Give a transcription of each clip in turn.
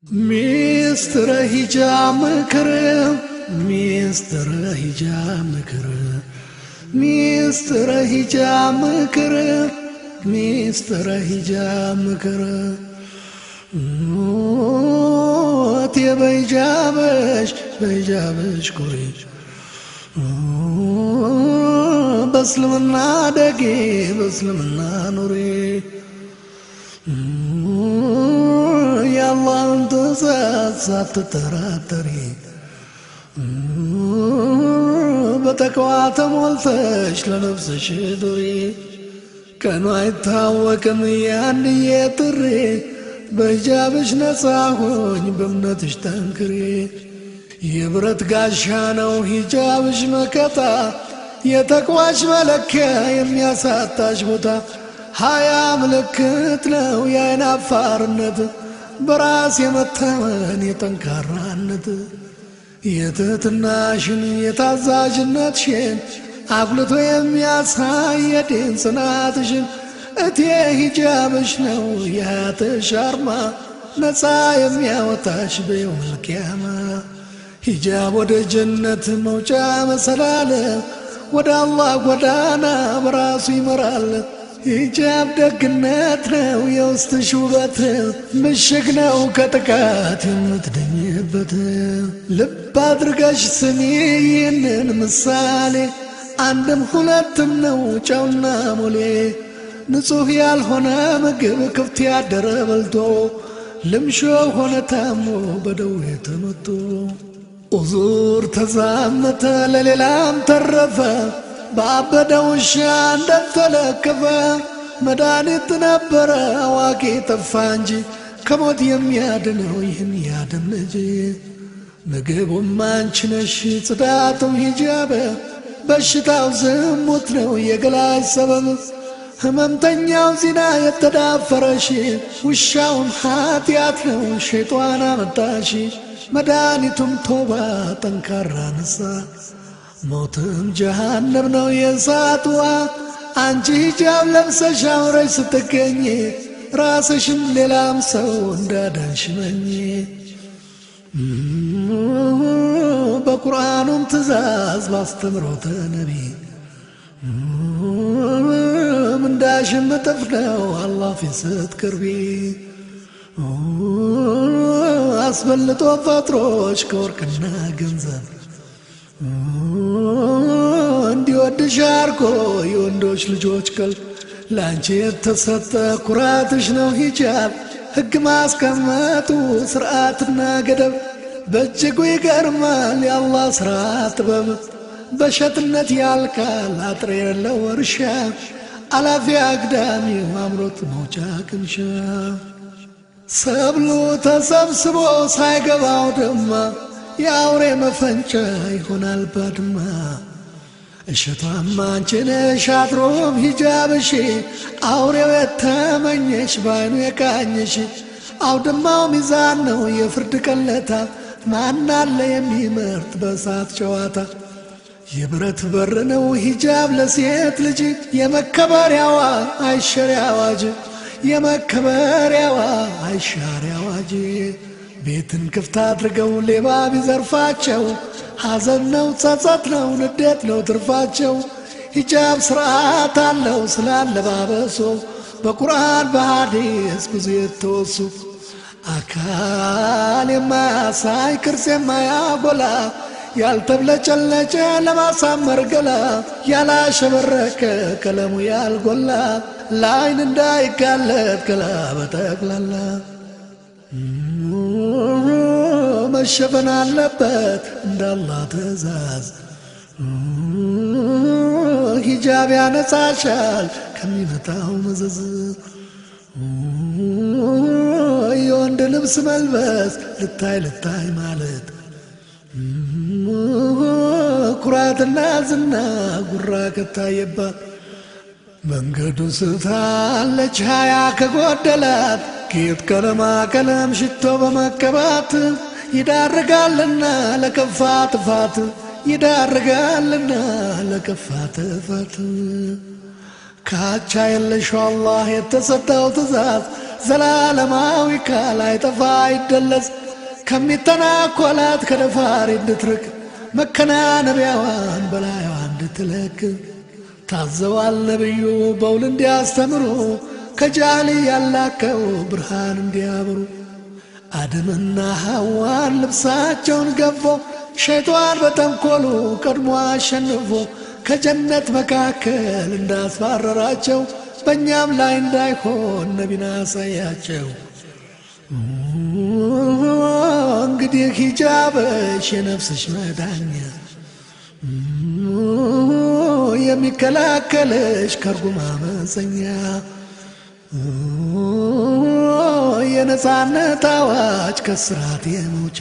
ሚስጥረ ሂጃብ ምክር፣ ሚስጥረ ሂጃብ ምክር፣ ሚስጥረ ሂጃብ ምክር፣ ሚስጥረ ሂጃብ ምክር። እቴ በሂጃብሽ በሂጃብሽ ኩሪ፣ በእስልምና ደጌ በእስልምና ኑሪ። የአላህን ትእዛዝ ሳትጠራጠሪ በተቅዋ ተሞልተሽ ለነፍስሽ ዱሪ። ቀኑ አይታወቅም ያንዬ ጥሪ፣ በሂጃብሽ ነፃ ሁኝ በእምነትሽ ጠንክሪ። የብረት ጋሻ ነው ሂጃብሽ መከታ፣ የተቅዋሽ መለኪያ የሚያሳጣሽ ቦታ። ሀያ ምልክት ነው የአይን አፋርነት፣ በራስ የመተመን የጠንካራነት። የትህትናሽን የታዛዥነትሽን አጉልቶ የሚያሳይ የዲን ጽናትሽን። እቴ ሂጃብሽ ነው የሀያትሽ አርማ፣ ነፃ የሚያወጣሽ በየውመል ቂያማ። ሂጃብ ወደ ጀነት መውጫ መሰላል፣ ወደ አላህ ጎዳና በራሱ ይመራል። ሂጃብ ደግነት ነው የውስጥሽ ውበት፣ ምሽግ ነው ከጥቃት የምትድኝበት። ልብ አድርገሽ ስሚ ይህንን ምሳሌ፣ አንድም ሁለትም ነው ጨውና ሞሌ። ንጹሕ ያልሆነ ምግብ ክፍት ያደረ በልቶ፣ ልምሾ ሆነ ታሞ በደዌ ተመቶ። ኡዙር ተዛመተ ለሌላም ተረፈ፣ ባበደ ውሻ እንደተለከፈ። መድኃኒት ነበረ አዋቂ ጠፋ እንጂ፣ ከሞት የሚያድነው ይህን ያደም ልጅ። ምግቡም አንቺ ነሽ ጽዳቱም ሂጃብ፣ በሽታው ዝሙት ነው የገላሽ ሰበብ። ህመምተኛው ዚና የተዳፈረሽ፣ ውሻውም ኃጢአት ነው ሸይጧን አመጣሽ። መድኃኒቱም ቶባ ጠንካራ ንሳ፣ ሞትም ጀሃነም ነው የእሳት ውሃ። አንቺ ሂጃብ ለብሰሽ አምረሽ ስትገኝ፣ ራስሽም ሌላም ሰው እንዳዳንሽ መኝ። በቁርአኑም ትእዛዝ ባስተምሮተ ነቢ፣ ምንዳሽም እጥፍ ነው አላህ ፊት ስትቀርቢ። አስበልጦ ፈጥሮሽ ከወርቅና ገንዘብ፣ እንዲወድሽ አርጎ የወንዶች ልጆች ቀልብ። ለአንቺ የተሰጠ ኩራትሽ ነው ሂጃብ፣ ሕግ ማስቀመጡ ስርዓትና ገደብ። በእጅጉ ይገርማል የአላህ ስራ ጥበብ፣ በሸትነት ያልቃል አጥር የለው እርሻ፣ አላፊ አግዳሚው አምሮት መውጫ ቅምሻ። ሰብሉ ተሰብስቦ ሳይገባው ደማ፣ የአውሬ መፈንጫ ይሆናል ባድማ። እሸቷም አንቺ ነሽ አድሮም ሂጃብሽ፣ አውሬው የተመኘሽ ባይኑ የቃኘሽ። አውድማው ሚዛን ነው የፍርድ ቀለታ፣ ማናለ የሚመርጥ በእሳት ጨዋታ። የብረት በር ነው ሂጃብ ለሴት ልጅ፣ የመከበሪያዋ አይሸሪ አዋጅ፣ የመከበሪያዋ አይሻሪ አዋጅ። ቤትን ክፍት አድርገው ሌባ ቢዘርፋቸው፣ ሐዘን ነው ጸጸት ነው ንዴት ነው ትርፋቸው። ሂጃብ ስርዓት አለው ስላለባበሱ፣ በቁርአን በሐዲስ ብዙ የተወሱ። አካል የማያሳይ ቅርጽ የማያጎላ፣ ያልተብለጨለጨ ለማሳመር ገላ፣ ያላሸበረቀ ቀለሙ ያልጎላ፣ ለአይን እንዳይጋለጥ ገላ በጠቅላላ። መሸፈን አለበት እንዳላህ ትእዛዝ፣ ሂጃብ ያነጻሻል ከሚመጣው መዘዝ። የወንድ ልብስ መልበስ ልታይ ልታይ ማለት፣ ኩራትና ዝና ጉራ ከታየባት። መንገዱ ስታለች ሀያ ከጎደላት፣ ጌጥ ቀለማ ቀለም ሽቶ በመቀባት፣ ይዳርጋልና ለከፋ ጥፋት፣ ይዳርጋልና ለከፋ ጥፋት። ካቻ የለሽው አላህ የተሰጠው ትእዛዝ፣ ዘላለማዊ ቃል አይጠፋ አይደለዝ ከሚተናኮላት ከደፋሪ እንድትርቅ መከናነቢያዋን በላይዋ እንድትለክ ታዘዋል ነብዩ በውል እንዲያስተምሩ ከጃህል ያላከው ብርሃን እንዲያበሩ አደምና ሐዋን ልብሳቸውን ገፎ ሸይጣን በተንኮሉ ቀድሞ አሸንፎ ከጀነት መካከል እንዳስባረራቸው በእኛም ላይ እንዳይሆን ነቢና አሳያቸው። እንግዲህ ሂጃብሽ የነፍስሽ መዳኛ የሚከላከልሽ ከርጉም አመፀኛ የነፃነት አዋጅ ከስራት የመውጫ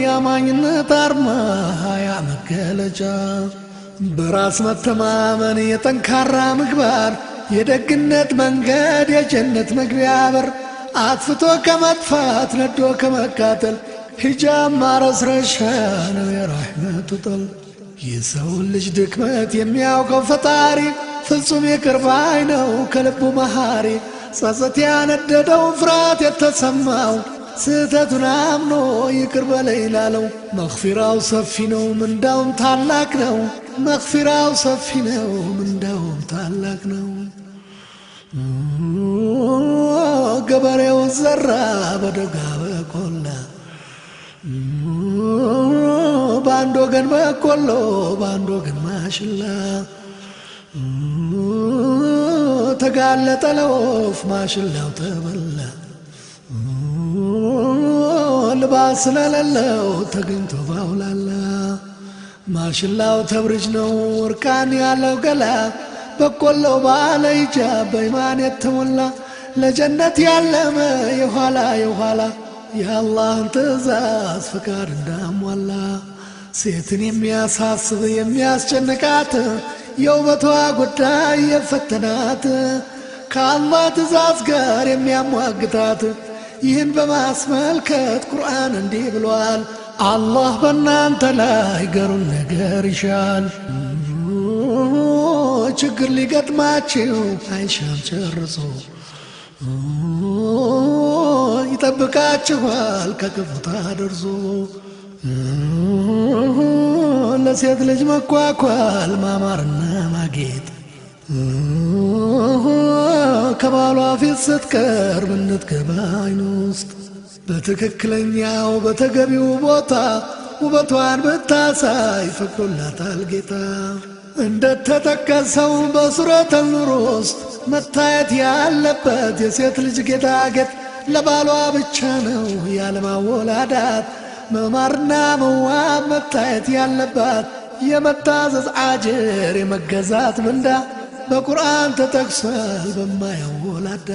የአማኝነት አርማ ሀያ መገለጫ በራስ መተማመን የጠንካራ ምግባር የደግነት መንገድ የጀነት መግቢያ በር አጥፍቶ ከመጥፋት ነዶ ከመቃጠል ሂጃብ ማረስረሻ ነው የራሕመቱ ጠል። የሰውን ልጅ ድክመት የሚያውቀው ፈጣሪ ፍጹም ይቅር ባይ ነው ከልቡ መሃሪ። ጸጸት ያነደደው ፍርሃት የተሰማው ስህተቱን አምኖ ይቅር በለኝ ላለው መግፊራው ሰፊ ነው ምንዳውም ታላቅ ነው። መግፊራው ሰፊ ነው ምንዳውም ታላቅ ነው። ገበሬው ዘራ በደጋ በቆላ በአንድ ወገን በቆሎ በአንድ ወገን ማሽላ ተጋለጠ ለወፍ ማሽላው ተበላ ልባስ ስለሌለው ተገኝቶ ባውላላ ማሽላው ተብርጅ ነው እርቃን ያለው ገላ በቆሎው ባለ ሂጃብ በኢማን የተሞላ ለጀነት ያለመ የኋላ የኋላ የአላህን ትእዛዝ ፍቃድ እንዳሟላ ሴትን የሚያሳስብ የሚያስጨንቃት የውበቷ ጉዳይ የፈተናት ከአላህ ትእዛዝ ጋር የሚያሟግታት ይህን በማስመልከት ቁርአን እንዲህ ብሏል። አላህ በእናንተ ላይ ገሩን ነገር ይሻል። ችግር ሊገጥማችሁ አይሻም ጨርሶ ይጠብቃችኋል ከክፉ ታደርሶ። ለሴት ልጅ መኳኳል ማማርና ማጌጥ ከባሏ ፊት ስትቀርብ እንድትገባ አይኑ ውስጥ በትክክለኛው በተገቢው ቦታ ውበቷን ብታሳይ ፈቅዶላታል ጌታ። እንደተጠቀሰው በሱረተ ኑር ውስጥ መታየት ያለበት የሴት ልጅ ጌጣጌጥ ለባሏ ብቻ ነው ያለማወላዳት። መማርና መዋብ መታየት ያለባት የመታዘዝ አጅር የመገዛት ምንዳ በቁርአን ተጠቅሷል በማያወላዳ።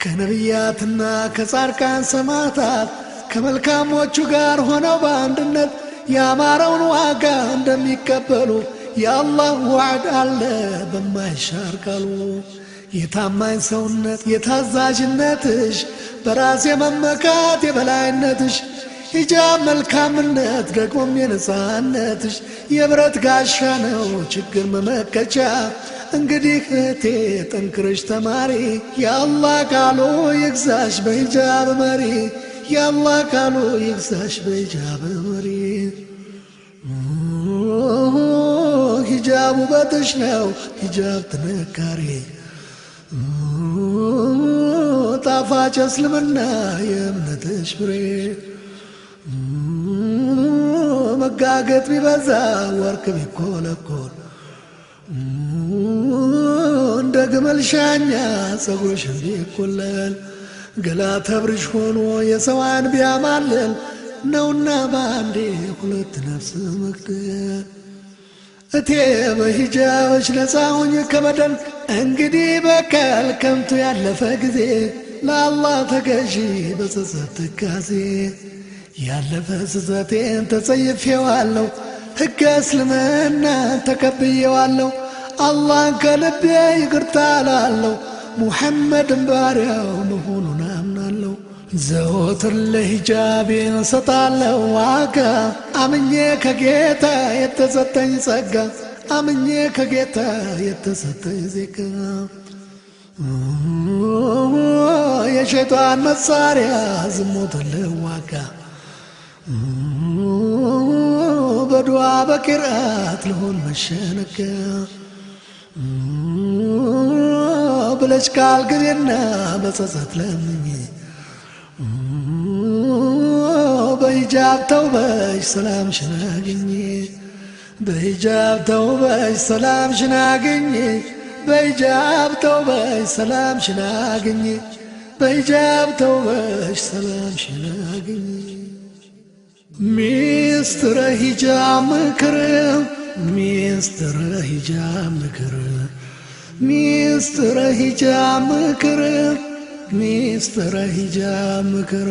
ከነቢያትና ከጻድቃን ሰማዕታት ከመልካሞቹ ጋር ሆነው በአንድነት ያማረውን ዋጋ እንደሚቀበሉ የአላህ ዋዕድ አለ በማይሻር ቃሉ። የታማኝ ሰውነት የታዛዥነትሽ በራስ የመመካት የበላይነትሽ ሂጃብ መልካምነት ደግሞም የነፃነትሽ የብረት ጋሻ ነው ችግር መመከቻ። እንግዲህ እህቴ ጠንክረሽ ተማሪ የአላህ ቃሉ ይግዛሽ በሂጃብ መሪ። የአላህ ቃሉ ይግዛሽ በሂጃብ መሪ። ሂጃብ ውበትሽ ነው ሂጃብ ጥንካሬ ጣፋጭ እስልምና የእምነትሽ ፍሬ። መጋገጥ ቢበዛ ወርቅ ቢኮለኮል እንደ ግመል ሻኛ ፀጉርሽን ቢቆለል ገላ ተብርሽ ሆኖ የሰዋን ቢያማልል ነውና በአንዴ ሁለት ነፍስ መግደል። እቴ በሂጃብሽ ነፃ ሁኝ ከበደል እንግዲህ በቀል ከንቱ ያለፈ ጊዜ ለአላህ ተገዢ በጸጸት ትካዜ። ያለፈ ስህተቴን ተጸይፌዋለሁ ሕገ እስልምና ተቀብዬዋለሁ። አላህን ከልቤ ይቅርታ እላለሁ ሙሐመድን ባሪያው መሆኑን አምናለሁ። ዘወትር ለሂጃቤ እሰጣለሁ ዋጋ አምኜ ከጌታ የተሰጠኝ ጸጋ አምኜ ከጌታ የተሰጠኝ ዜጋ። የሸይጣን መሳሪያ ዝሙትን ልዋጋ በዱዓ በቂርአት ልሆን መሸነጋ ብለሽ ቃል ግቢና በጸጸት ለምኝ፣ በሂጃብ ተውበሽ ሰላምሽን አግኚ፣ በሂጃብ ተውበሽ ሰላምሽን አግኚ፣ በሂጃብ ተውበሽ ሰላምሽን አግኚ፣ በሂጃብ ተውበሽ ሰላምሽን አግኚ። ሚስጥረ ሂጃብ ምክር፣ ሚስጥረ ሂጃብ ምክር፣ ሚስጥረ ሂጃብ ምክር፣ ሚስጥረ ሂጃብ ምክር።